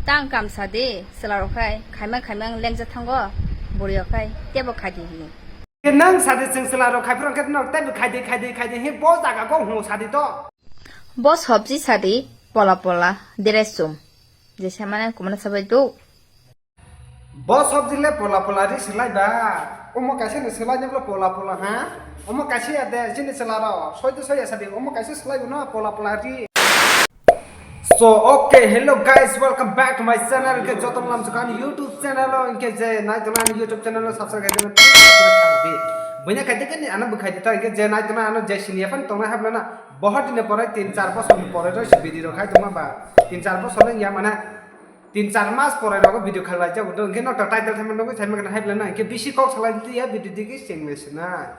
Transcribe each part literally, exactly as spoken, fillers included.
Tang kam sa di, chwla rok khai, khaimang khaimang lengja thango, bwrwi rok khai, tebo khai di hini. Nang sa di chwng chwla rok khai phuru khe no tebo khai di, khai di, khai di, hi bo jaga go hwngo sa di to. Bo sabji sa di, pola pola, dress chum. Jesa mane kumana sabai do. Bo sabji le pola pola ri swlai ba. Omo kaisa ni swlai ni bwle pola pola ha. Omo kaisa ya de, chini chwla rok. Soi to soi ya sa di, omo kaisa swlai bo no pola pola ri. So, okay, hello guys, welcome back to my channel. Ke joto lam sukan YouTube channel o, ke je nai to nai YouTube channel o subscribe khai di, please subscribe khai di. Bunya khai di ke ni ano bukhai di ta, ke je nai to nai ano je sini ya fan to nai hab na. Bohot ni pore tin char bosor ni pore ro si video khai to ma ba. Tin char bosor ni ya mana. Tin char mas pore rogo video khalai jago do, hwnkhe no to title thangma nugwi saima gana hai belai no, hwnkhe bisi kok salai di ya video digi chengme sina.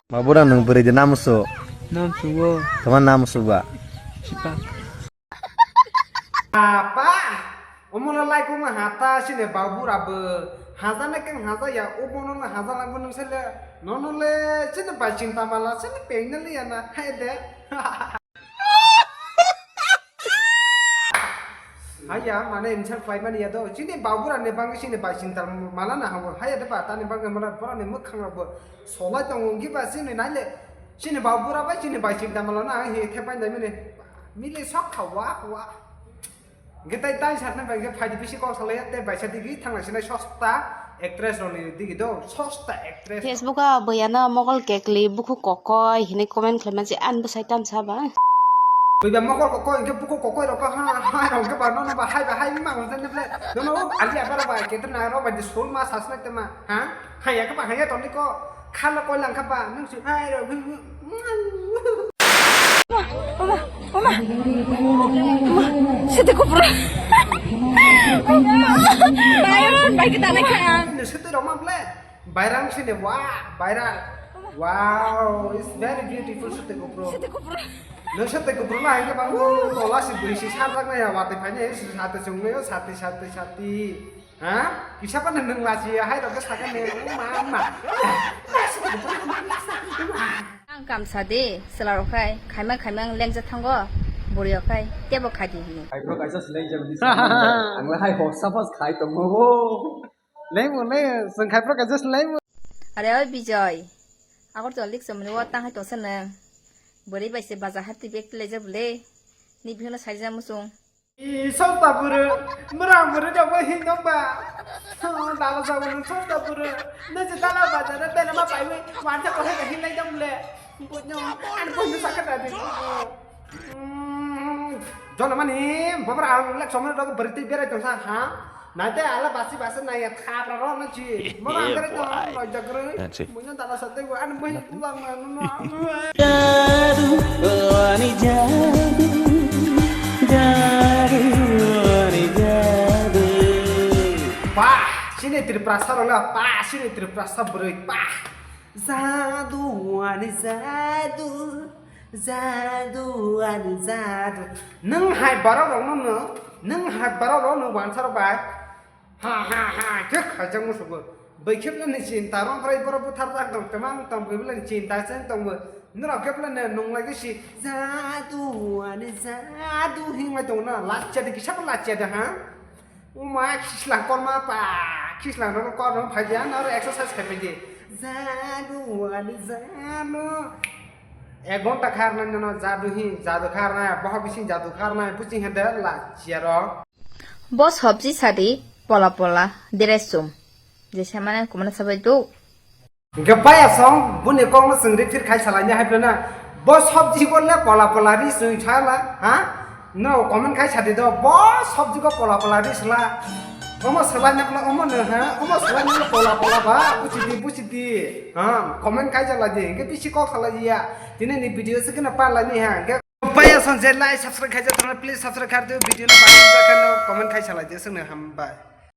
Babura nwng bwrwi de namusu. Namusu o. Tama namusu ba. Sipa. Apa? Omono lai kong hata sini babura bo. Haja na keng haja ya, omono na haja lang bo nung sele. Nono le sini bai ching tamala sini pengna le ya na. Hai de. Haya, mane insult khlai mani ya do. Chini babura ni bangwi chini bai ching tamala na habo. Haya de ba, tani bangwi mala bora ni mwkhang rok bo. Solai tongo, hwnkhe ba chini naile. Chini babura bai chini bai ching tamala na, hi the pai nai mani. Mili sok kha wa, wa. Hwnkhe tai, tai satna bai hwnkhe phaidi bisi kok salai ya, tei bai sa digi thangna sinai sosta actress rokni digi do, sosta actress. Facebook o bwiyano mogol kekli bukhuk kokoi hinwi comment khlaima se ani bwsai tamsa ba. Bwibya mogol kokoi hwnkhe bukhuk kokoi rok ha, ha rok hwnkhe ba nono ba hai ba hai ma hwnjani ble. Nono o ali abara ba ketre na rok ba di sul ma sasna tema, ha? Haya khe ba haya toni ko khala koi lang kha ba nung su hai rok. Oma, oma, oma. Oma, sete kupro. Bayar, bai kita naik kan. Ini sete roma ble. Bairang sini wah, viral. Wow, it's very beautiful sete kupro. Sete kupro. Nung sete kupro na hingke bang tola si bui si sarjak na ya wati phai ni si sate sung ni sati sati sati. Ha? Kisa pa nung lachi ya hai rok sakha ni ma ma. Ang kam sa de, chwla rok khai, khaimang khaimang lengja thango, bwrwi rok khai, tebo khai di hini. Khai pro kaisa silai jagdi sa. Ang la hai hoksa pas khai tongo. Lengmo le, chwng khai pro kaisa silai mo. Are oi Bijoy, Agartala lik chomni o tang hai tongsa nang. Bwrwi bai se baja hati bag tilai jabule. Ni bihano sai jamo chwng. Sosta buru, mura buru da bo hin dong ba. Dala sa buru sosta buru. Ne je dala ba da da na ma pai we. Wan sa ko he hin lai dong le. Bo no, an bo no sa ka da de. Jono mani, babra ang lek somre dog berti berai tong sa ha. Nai te ala basi basi nai ya thapra ro na chi. Mo ba gre to loi jagre. Mo na dala sa te go an mo ulang na no. Jadu ani jadu, jadu ani jadu. Pah, sini Tripura sa ro la, pah, sini Tripura sa broi, pah. Jadu ani jadu. Jadu ani jadu. Nwng hai borok rokno no, nwng hai borok rokno wansa rok bai. Ha ha ha khe khaijak musugo. Bai khe bwlani chinta rok rai borok butharjak tong twmang tong bai bwlani chinta se tong bo. Norok khe bwlani nung lai si jadu ani jadu himai tong na lachya de kisa lachya de ha. Uma khislang korma pa, khislang no kor no phai dia, no exercise khai phai di. Jadu ani jadu. Ek ghonta khar nai no jadu hi, jadu khar nai, boha bising jadu khar nai, bising hende la chiaro. Bo sabji sadi pola pola dress chum. Jesa mane kumana sabai do. Hingke baya song boni kokno chwng refer khai salaini hai phano bo sabji bo le pola pola ri chwng thala ha no comment khai sadi do bo sabji go pola pola ri sla omo swlai na omo no ha omo swlai na pola pola ba buchidi buchidi ha comment khai salai di hingke bisi kok salai ya tini ni video se kena parlaini ha hingke baya song je like subscribe khai jatona please subscribe khai do video no ba comment khai salai di song ne ham bai.